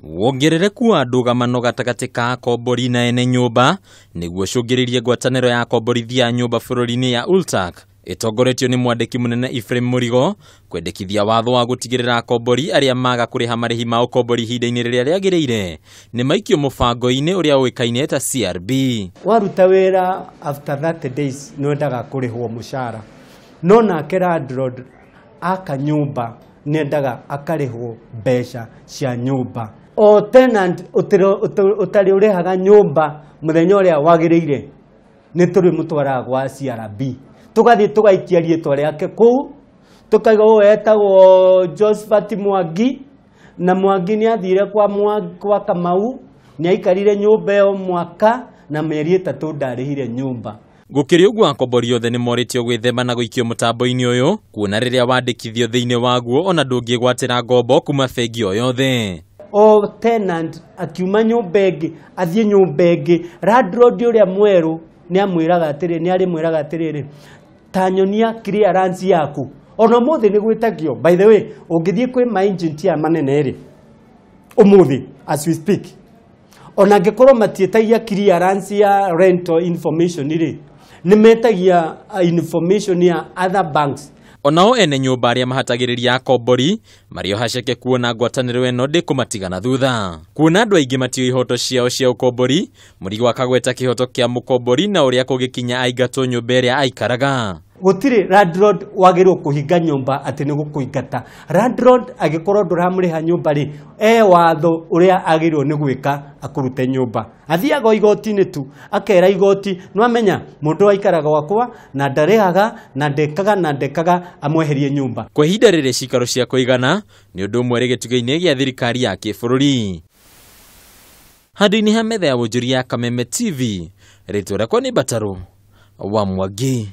Wongerereku wa ndũgamano gatagatĩ ka akombori na ene nyũmba nĩguo ũcũngĩrĩrie ngwatanĩro ya akomborithia nyũmba bũrũri-inĩ ya ULTAC ĩtongoretio nĩ mwandĩki mũnene Ephraim Mũrigo kwendekithia watho wa gũtigĩrĩra akombori arĩa maga kũrĩha marĩhi ma ũkombori ihinda-inĩ rĩrĩa rĩagĩrĩire nĩ maikio mũbango-inĩ ũrĩa ũĩkaine ta CRB. Waruta wĩra after 30 days nĩwendaga kũrĩhwo mũcara, no nake landlord aka nyũmba nĩendaga akarĩhwo mbeca cia nyũmba. O tenant ũtarĩ ũrĩhaga nyũmba mũthenya ũrĩa wagĩrĩire nĩ tũrĩmũtwaraga gwa CRB, tũgathiĩ tũgaikia rĩtwa rĩake kũu, tũkaiga ũyũ etagwo Josephat Mwangi, na Mwangi nĩ athire kwa Kamau, nĩ aikarire nyũmba ĩyo mwaka na mĩeri 3 ndarĩhire nyũmba. Gũkĩrĩ ũguo akombori othe nĩ morĩtio gwĩthema na gũikio mũtambo-inĩ ũyũ kuona rĩrĩa wandĩkithio thĩinĩ waguo ona ndũngĩgwatĩra ngombo kuma bengi o yothe. O tenant akiuma nyũmba ĩngĩ athiĩ nyũmba ĩngĩ, landlord ũrĩa mwerũ nĩ amwĩraga atĩrĩ, nĩ arĩmwĩraga atĩrĩrĩ, ta nyonia clearance yaku. Ona ũmũthĩ nĩ gwĩtagio, by the way, ũngĩthiĩ kwĩ ma agent aya manene rĩ, ũmũthĩ as we speak, ona angĩkorwo matiĩtagia clearance ya rental information rĩ, nĩ metagia information ya other banks. Onao ene nyũmba arĩa mahatagĩrĩria akombori marĩ o haceke kuona ngwatanĩro ĩno ndĩkũmatigana thutha. Kuona andũ aingĩ matiũĩ ihoto ciao cia ũkombori, Mũrigo akagweta kĩhoto kĩa mũkombori na ũrĩa kũngĩkinya aingatwo nyũmba ĩrĩa aikaraga. Gũtirĩ landlord wagĩrĩirwo kũhinga nyũmba atĩ nĩ gũkũingata. Landlord angĩkorwo ndũramũrĩha nyũmba rĩ, e watho ũrĩa agĩrĩirwo nĩ gwĩka akũrute nyũmba. Athiaga o igoti-inĩ tu, akera igoti, nĩwamenya mũndũ aikaraga gwakwa na ndarĩhaga na ndekaga na ndekaga, amweherie nyũmba. Kwa ihinda rĩrĩ cikaro cia kũigana nĩ ũndũ ũmwe rĩ gĩtugĩ-inĩ gĩa thirikari ya kĩbũrũri. Handũ-inĩ ha metha ya wonjoria ya Kameme TV, rĩtwa rĩakwa nĩ Mbatarũ wa Mwangi.